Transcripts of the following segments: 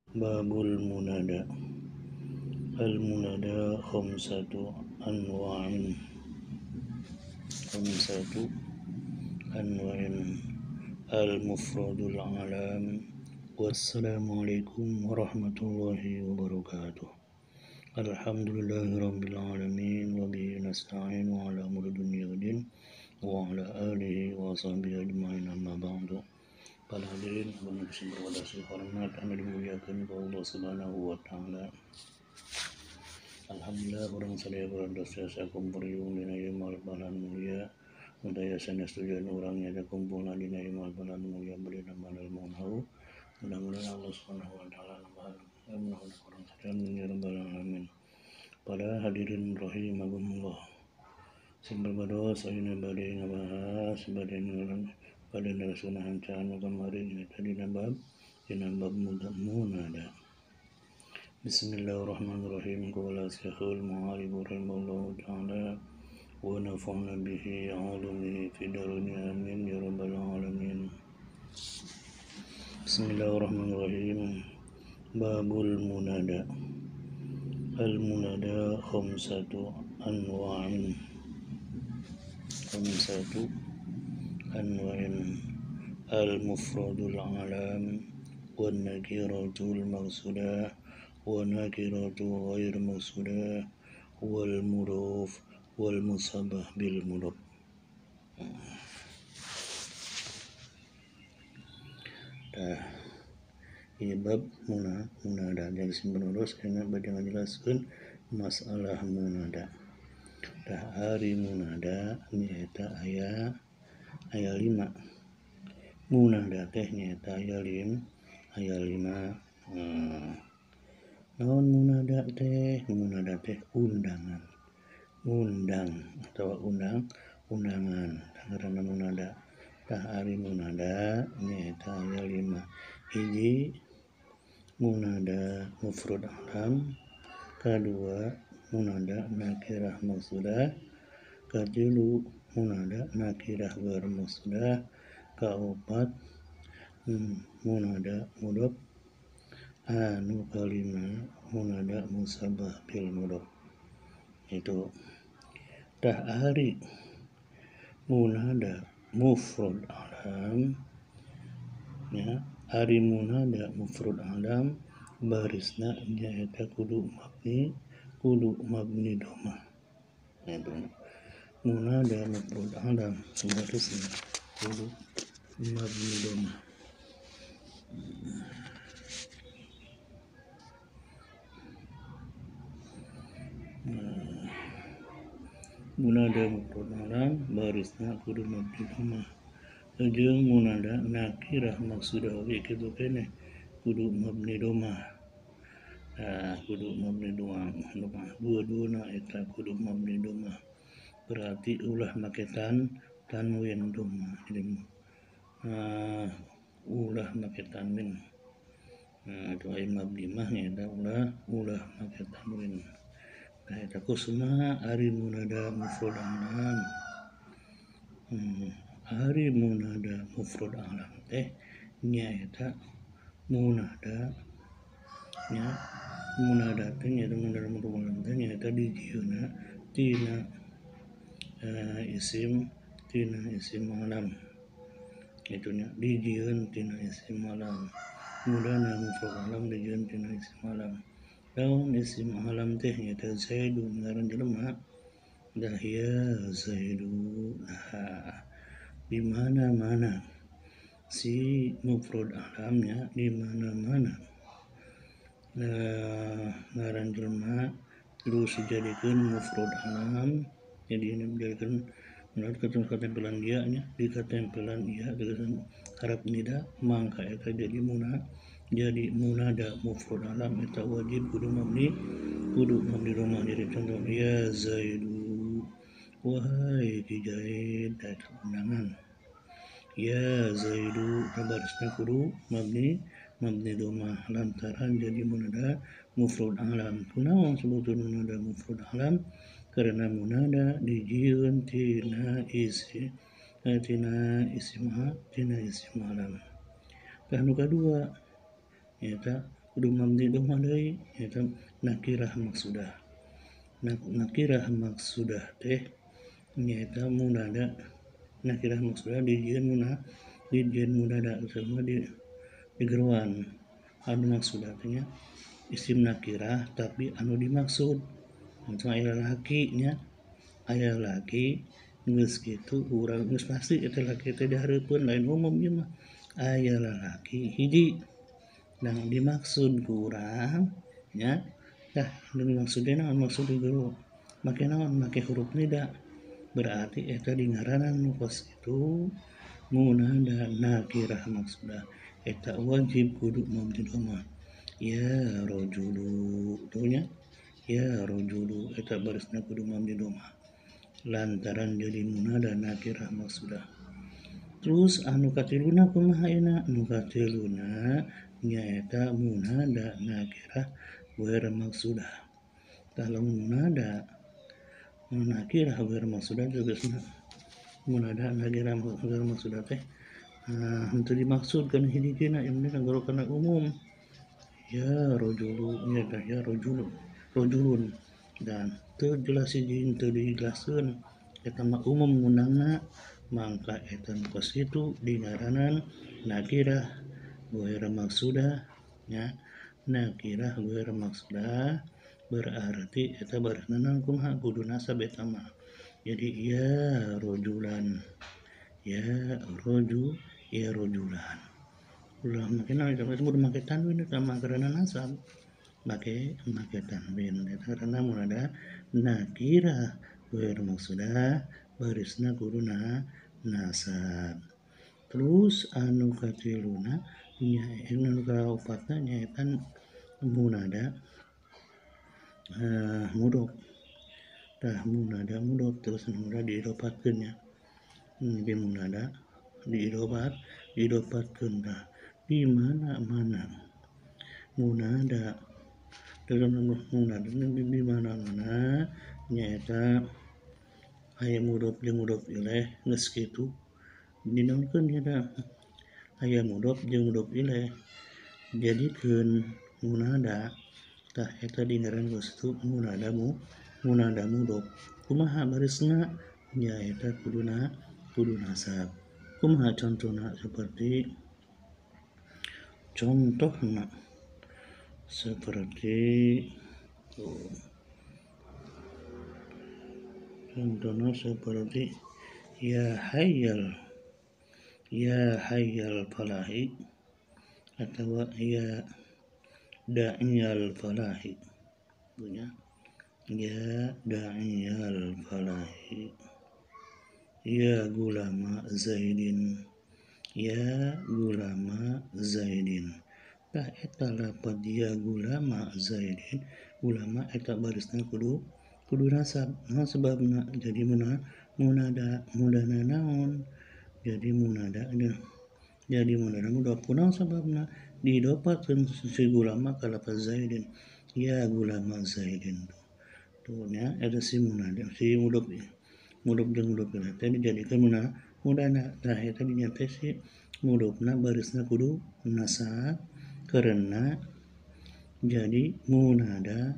Babul munada. Al munada khamsatu anwa'in. Khamsatu anwa'in. Al mufradul alam. Wassalamualaikum warahmatullahi wabarakatuh. Alhamdulillahi rabbil alamin wa bihi nasta'inu ala umuri dunya waddin wa ala alihi wa sahbihi ajma'in, amma ba'du. Para hadirin pemirsa berwadasi hormat anu dimuliakan ku Allah Subhanahu wa taala. Alhamdulillah urang sadaya parantos tiasa kumpul dina ieu malam mulia. Mudaya sanes tujuan urang nyaeta kumpulna dina ieu malam mulia bari nambahan ilmu nahwu. Mudah-mudahan Allah Subhanahu wa taala nambahan ilmu nahwu urang sadaya amin ya rabbal alamin. Para hadirin rahimakumullah. Sing berbados ayeuna bade ngabahas bade ngaran pada narasuna hancaan kemarin nyaeta dina bab munada. Bismillahirrahmanirrahim. Qala Syekhul Mu'arib rahimahullahu taala wa nafa'na bihi 'ulumihi fi dunya amin ya rabbal alamin. Bismillahirrahmanirrahim. Babul munada. Al munada khamsatu anwa'in. Khamsatu anwa'in. Al mufradul alam wan nakiratul maqsudah wa nakiratu ghair maqsudah wal mudhaf wal musabbah bil mudhaf. Tah, ini bab munada. Jadi simpenuros enak bade ngajelaskeun masalah munada. Tah, ari munada nyaeta aya 5. Munada teh nyaeta aya 5. Naon munada teh? Munada teh undangan. Undang atau undangan. Ngaranna munada. Tah ari munada nyaeta aya 5. Hiji munada mufrad alam, kadua munada nakirah maqsudah, katilu munada nakirah ghair maqsudah, kaopat munada mudhaf, anu kalima munada musabbah bil mudhaf. Itu tah ari munada mufrad alam ya, ari munada mufrad alam barisna nyaeta kudu mabni dhamma. Itu munada mufrad alam barisna kudu mabni dhamma. Munada mufrad alam barisna kudu mabni dhamma. Jeung munada nakirah maqsudah oge kitu keneh kudu mabni dhamma. Nah, kudu mabni dhamma. Dua-duana eta kudu mabni dhamma. Berarti ulah make tanwin dhamma. Jadi ulah make tanwin. Nah, itu aya mabni mah nyaeta ulah make tanwin. Nah, eta kusuma ari munada mufrad alam. Ari munada mufrad alam teh nyaeta munada nya munada teh nyaeta munada mufrad alam teh nyaeta dijieunna tina isim alam. Itu nya dijieun tina isim alam. Munada mufrad alam dijieun tina isim alam. Lamun isim alam teh nyaeta Zaidun ngaran jelema, dah ya Zaidu. Nah, di mana-mana si mufrad alamnya di mana-mana ngaran jelema terus dijadikeun mufrad alam, jadi ini dijadikeun menurut ketempelan dia nya, di ketempelan ia tegesan harap nida mangka eta jadi munada mufrad alam eta wajib kudu mabni dhamma. Jadi contoh ya Zaidu, wahai Ki Zaid, eta undangan. Ya Zaidu barisna kudu mabni dhamma lantaran jadi munada mufrad alam. Kunaon sebutkeun munada mufrad alam? Karena munada dijieun tina isim alam. Tah nu kadua nyaeta Kudu mabni dhammah deui eta nakirah maksudah. Nakirah maksudah teh nyaeta munada. Nakirah maksudah dijieun dijieun munada sama di digeruan. Anu maksudah teh nya isim nakirah tapi anu dimaksud. Misalnya aya lalaki nya, aya laki geus kitu urang geus pasti eta laki teh dihareupeun lain umum ieu mah. Aya lalaki hiji. Nah dimaksud ku urang nya, tah dimaksudna naon maksud guru? Make naon? Make huruf nida. Berarti eta dingaranan nu kos kitu munada nakirah maksudah. Eta wajib kudu mabni dhammah. Ya rajulu tuh nya. Ya rajulu eta barisna kudu mabni dhammah. Lantaran jadi munada nakirah maksudah. Terus anu katiluna kumaha ayeuna? Anu katiluna nyaeta munada nakirah ghair maksudah. Tah lamun munada nakirah ghair maksudah tegasna munada nakirah ghair maksudah teh henteu dimaksud kana hiji-hijina yang penting kanggo kana umum. Ya rajulu nyaeta ya rajulu rajulun dan teu jelas hiji teu dijelaskeun eta mah umum ngundangna mangka eta nu kos kitu dingaranan nakirah ghair maksudah nya. Nakirah ghair maksudah berarti eta barisna naon kumaha kudu nasab eta mah. Jadi ya rajulan, ya raju, ya rajulan. Ulah make naon eta kudu make tanwin eta mah karena nasab. Make tanwin eta karena munada nakirah ghair maksudah barisna kudu nasab. Terus anu katiluna nya anu kaopatna nyaeta munada mudhof. Tah munada mudhof terus munada diidhofahkeun nya. Di munada diidhofahkeun tah di mana-mana munada dalam munada di mana-mana nyaeta aya mudhof jeung mudhof ilaih geus kitu dinaonkeun nya aya mudhof jeung mudhof ilaih jadikeun munada. Tah eta dingaran geus kitu munada munada mudhof. Kumaha barisna nyaeta kudu nasab. Kumaha contohna? Seperti contohna seperti contohna seperti ya hayyal falahi atau ya da'iyal falahi punya ya da'iyal falahi, ya gulama zaidin, ya gulama zaidin. Tah eta lapad ya gulama zaidin, gulama eta barisna kudu nasab. Naon sebabna? Jadi munada munada naon? Jadi munada jadi munada mudhof. Kunaon sababna? Didopatkeun si gulama ka lapad zaidin, ya gulama zaidin. Tuh nya eta si munada si mudhof mudhof jeung mudhof ilaih teh dijadikeun munada. Tah eta dinya teh si mudhofna barisna kudu nasab karena jadi munada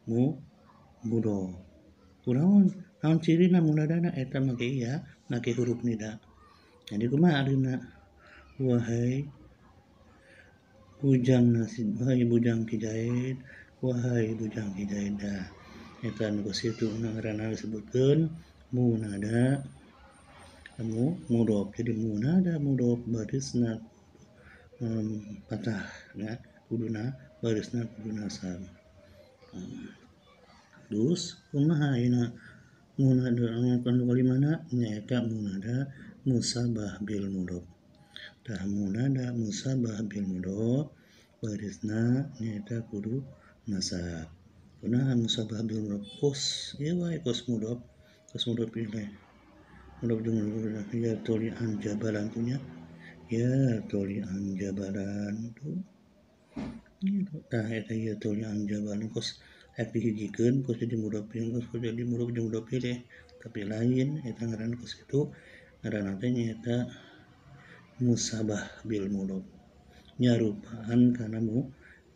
mudhof. Kunaon naon cirina munadana eta make iya make huruf nida. Jadi kumaha artina? Wahai bujang nasib, wahai bujang Ki Zaid, wahai bujang Ki Zaid. Eta nu kos kitu ngaranna disebutkeun munada mudhof. Jadi munada mudhof barisna patah ya, kuduna barisna kudu nasab. Terus kumaha ayeuna munada anu kalimana nyaeta munada musabah bil mudhof. Tah munada musabah bil mudhof barisna nyaeta kudu nasab. Kunaha musabah bil mudhof? Kos ieu wae kos mudhof, kos mudhof ilaih. Mudhof jeung mudhof ya toli'an jabalan tuh nya. Ya toli'an jabalan tuh. Tah eta ya toli'an jabalan kos rek dihijikeun kos jadi mudhof kos jadi mudhof jeung mudhof ilaih. Tapi lain eta ngaranna kos kitu ngaranna teh nyaeta musabah bil mudhof. Nyarupaan kana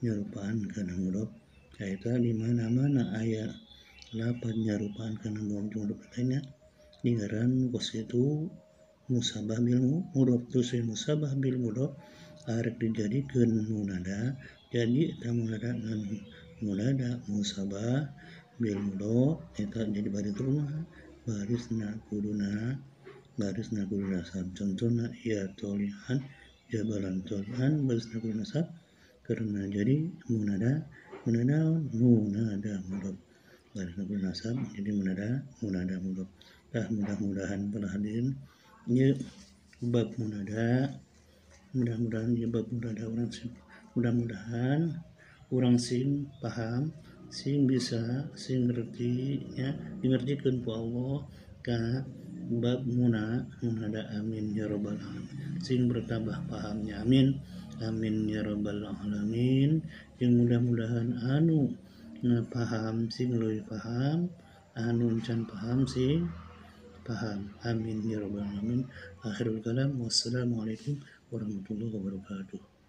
nyarupaan kana mudhof. Eta di mana-mana aya lapad nyarupaan kana mudhof teh nya dingaran kos kitu musabah bil mudhof. Terus musabah bil mudhof arek dijadikeun munada, jadi eta munada ngan munada musabah bil mudhof eta jadi baris rumah barisna kuduna kudu nasab. Contohna ya tolihan jabalan tolihan barisna kudu nasab karena jadi munada munada munada mudhof, barisna kudu nasab jadi munada munada mudhof. Tah mudah-mudahan para hadirin ieu bab munada, mudah-mudahan ieu bab munada urang sing, mudah-mudahan urang sing paham, sing bisa, sing ngerti nya, dingertikeun ku Allah ka bab munada. Amin ya rabbal alamin. Sing bertambah pahamnya, amin amin ya rabbal alamin. Yang mudah-mudahan anu paham sing leuwih paham, anu can paham sing paham, amin ya rabbal alamin. Akhirul kalam, wassalamualaikum warahmatullahi wabarakatuh.